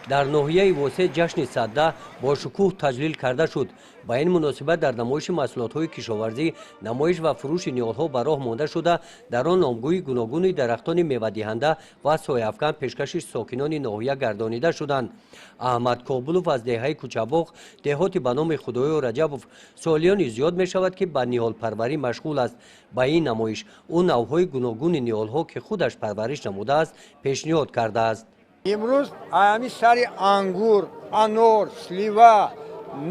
Дар ноҳияи Восе ҷашни Садда бо шукӯҳ таҷлил карда шуд. Ба ин муносибат дар намоиши маҳсулотҳои кишоварзӣ намоиш ва фурӯши ниҳолҳо ба роҳ монда шуда, дар он номгӯи гуногуни дарахтони мевадиҳанда ва сояафкан пешкаши сокинони ноҳия гардонида шуданд. Аҳмад Кобулов аз деҳаи Кӯчабоғ, деҳоти ба номи Худоё Раҷабов, солиёни зиёд мешавад, ки ба ниҳолпарварӣ машғул аст. Ба ин намоиш ӯ навъҳои гуногуни ниҳолҳо, ки худаш парвариш намудааст, пешниҳод кардааст. Имрӯз ҳами сари ангур, анор, слива,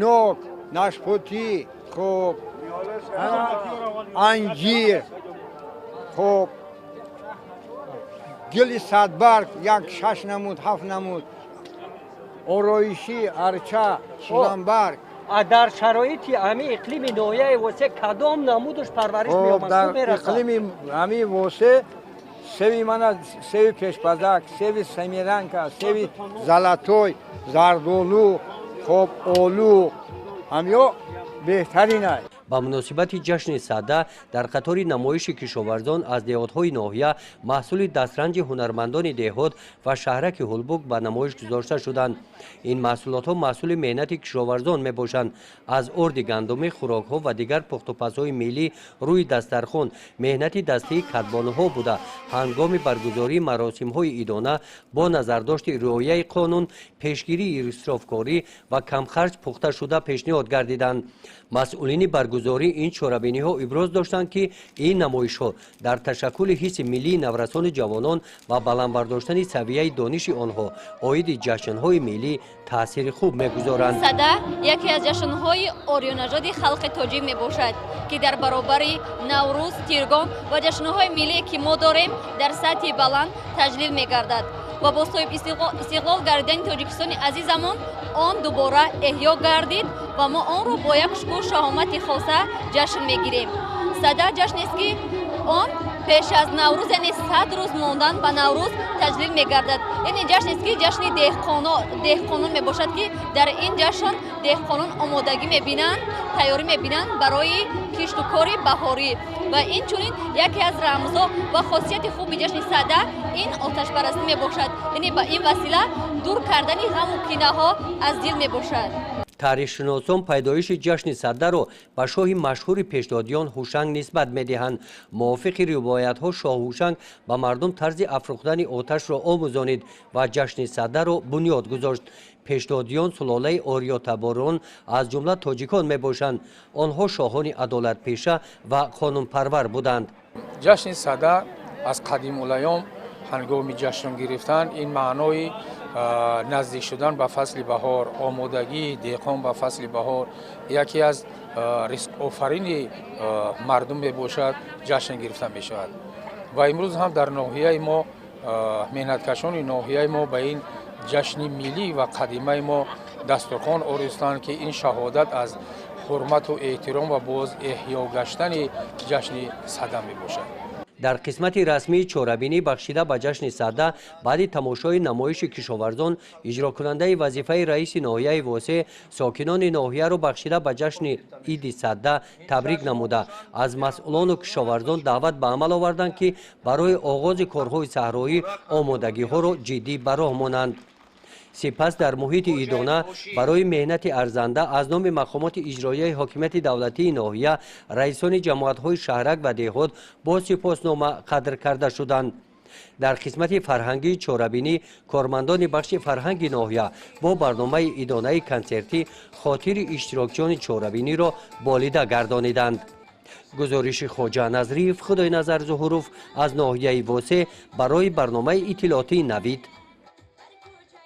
нок, нашпотӣ, хоб, анҷир, хоб, гили садбарг як шаш намуд, ҳафт намуд, ороишӣ, арча, сӯзанбарг. Дар шароити ҳами иқлими ноҳияи Восе кадом намудаш парвариш меёбад? Дар иқлими ҳами Восе севи мана, севи пешпазак, севи семеранка, севи золотой, зардолу, хоб, олу, ҳамё беҳтаринай. Ба муносибати ҷашни Сада дар қатори намоиши кишоварзон аз деҳотҳои ноҳия маҳсули дастранҷи ҳунармандони деҳот ва шаҳраки Ҳулбук ба намоиш гузошта шуданд. Ин маҳсулотҳо маҳсули меҳнати кишоварзон мебошанд. Аз орди гандумӣ хӯрокҳо ва дигар пухтупазҳои миллӣ рӯи дастархон меҳнати дастии кадбонуҳо буда, ҳангоми баргузории маросимҳои идона бо назардошти риояи қонун, пешгирии исрофкорӣ ва камхарҷ пухта шуда пешниҳод гардиданд. Масъулини баргузории ин чорабиниҳо иброз доштанд, ки ин намоишҳо дар ташаккули ҳисси миллии наврасону ҷавонон ва баланд бардоштани савияи дониши онҳо оиди ҷашнҳои миллӣ таъсири хуб мегузоранд. Сада яке аз ҷашнҳои ориёнажоди халқи тоҷик мебошад, ки дар баробари Наврӯз, Тиргон ва ҷашнҳои миллие, ки мо дорем, дар сатҳи баланд таҷлил мегардад ва бо соҳиб истиқлол гардидани Тоҷикистони азизамон он дубора эҳё гардид ва мо онро бо як шукӯҳ, шаҳомати хоса ҷашн мегирем. Сада ҷашнест, ки он пеш аз Наврӯз, яъне 100 рӯз мондан ба Наврӯз таҷлил мегардад. Яъне ҷашнест, ки ҷашни деҳқонон мебошад, ки дар ин ҷашн деҳқонон омодагӣ мебинанд, тайёрӣ мебинанд барои кишту кори баҳорӣ. Ва инчунин яке аз рамзҳо ва хосияти хуби ҷашни Сада ин оташпарастӣ мебошад, яъне ба ин васила дур кардани ғаму кинаҳо аз дил мебошад. Таърихшиносон пайдоиши ҷашни Садаро ба шоҳи машҳури Пешдодиён Ҳушанг нисбат медиҳанд. Мувофиқи ривоятҳо, шоҳ Ҳушанг ба мардум тарзи афрӯхтани оташро омӯзонид ва ҷашни Садаро бунёд гузошт. Пешдодиён сулолаи ориётаборон, аз ҷумла тоҷикон мебошанд. Онҳо шоҳони адолатпеша ва қонунпарвар буданд. Ҷашни Сада аз қадимулайём ҳангоми ҷашн гирифтан ин маънои наздик шудан ба фасли баҳор, омодагии деҳқон ба фасли баҳор, яке аз ризқофарини мардум мебошад, ҷашн гирифта мешавад. Ва имрӯз ҳам дар ноҳияи мо меҳнаткашони ноҳияи мо ба ин ҷашни миллӣ ва қадимаи мо дастурхон оростанд, ки ин шаҳодат аз ҳурмату эҳтиром ва боз эҳё гаштани ҷашни Сада мебошад. Дар қисмати расмии чорабинӣ, бахшида ба ҷашни Сада, баъди тамошои намоиши кишоварзон, иҷрокунандаи вазифаи раиси ноҳияи Восе сокинони ноҳияро бахшида ба ҷашни иди Сада табрик намуда, аз масъулону кишоварзон даъват ба амал оварданд, ки барои оғози корҳои саҳроӣ омодагиҳоро ҷиддӣ ба роҳ монанд. Сипас дар муҳити идона барои меҳнати арзанда аз номи мақомоти иҷроияи ҳокимияти давлатии ноҳия раисони ҷамоатҳои шаҳрак ва деҳот бо сипоснома қадр карда шуданд. Дар қисмати фарҳангии чорабинӣ кормандони бахши фарҳанги ноҳия бо барномаи идонаи консертӣ хотири иштирокчиёни чорабиниро болида гардониданд. Гузориши Хоҷа Назриев, Худойназар Зуҳуров аз ноҳияи Восе барои барномаи иттилоотии «Навид».